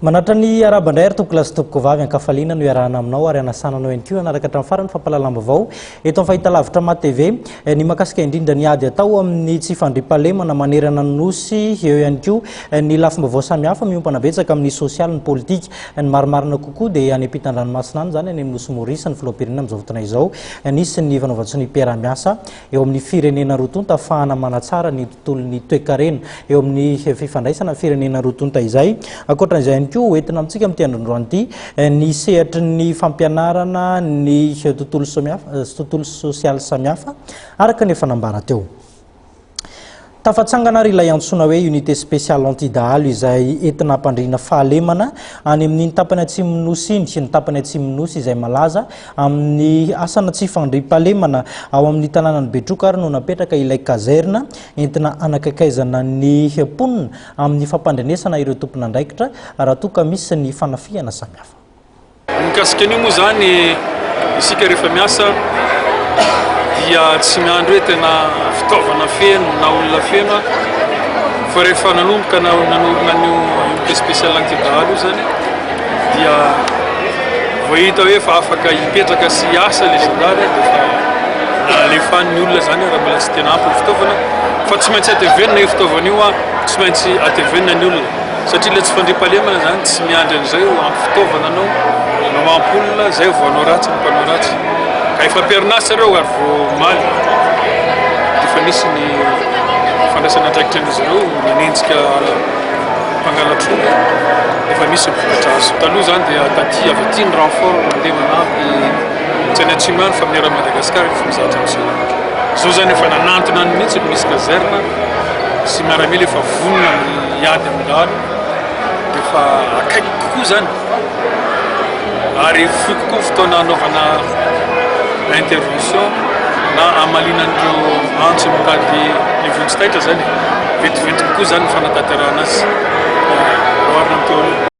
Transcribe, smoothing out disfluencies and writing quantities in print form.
Manatra ny arahaba indray ary tompokolahy sy tompokovavy an-kafaliana no iarahana aminao ary anasana anao ihany koa hanaraka hatramin'ny farany fampahalalam-baovao eto amin'ny fahitalavitra Ma TV. Ny mahakasika indrindra ny ady atao amin'ny tsy fandriampahalemana manerana ny Nosy, eo ihany koa ny lafim-baovao samihafa miompana betsaka amin'ny sosialy, ny politika. Ny marimarina kokoa dia any ampitan-dranomasina any izany, any amin'ny Nosy Maurice ny filoham-pirenena amin'izao fotoana izao. Nisy ny fanaovan-tsoniam-piaraha-miasa eo amin'ny firenena roa tonta ahafahana manatsara ny tontolon'ny toekarena eo amin'ny fifandraisana ny firenena roa tonta izay. Ankoatra izay ihany koa, hoentina amintsika amin'ity androandroany ity ny sehatry ny fampianarana ny tontolo samihafa, tontolo sosialy samihafa araka ny efa nambara teo. Tafatsangana ary ilay antsoina hoe Unité Spéciale Anti-Dahalo izay entina hampandriana fahalemana any amin'iny tapany atsimon'ny Nosy iny, ny tapany atsimon'ny Nosy izay malaza Amin'ny asana tsy fandriampahalemana ao amin'ny tanànan'i Betroka ary no napetraka ilay caserne entina hanakaikaizana ny mponina amin'ny fampandrenesana ireo tompon'andraikitra raha toa ka misy ny fanafihana samihafa. Mikasika an'io moa izany, isika rehefa miasa dia tsy miandry hoe tena fitaovana feno na olona feno fa rehefa nanomboka nanorina an'io unité spéciale anti-dahalo io izany dia vao hita hoe efa afaka hipetraka sy hiasa ilay zandary dia efa nalefa any ny olona izany raha mbola tsy tena ampy ny fitaovana fa tsy maintsy atevenina io fitaovana io an, tsy maintsy atevenina ny olona satria ilay tsy fandriampahalemana izany tsy miandry an'izay ho ampy fitaovana anao na ho ampy olona izay vao hanao ratsy ny mpanao ratsy ka efa am-perinasa ireo ary vao omaly dia efa nisy ny fandraisana andraikitra an'izy ireo nanenjika mpangalatr'omby efa misy ny vokatra azo. Taloha izany dia taty avy aty ny renfort mandeha manampy tsy any atsimo ihany fa miera Madagascar efa mizatra miseho. Izao izany efa nanantona any mihitsy ny misy caserne sy miaramila efa vonona amin'ny hiady amin'ny dahalo dia efa akaiky kokoa izany ary fohy kokoa ny fotoana hanaovana intervention na hamaliana an'ireo antso mitady ny vonjy taitra izany e. Vetivety kokoa izany ny fanatanterahana azy oharina amin'ny teo aloha.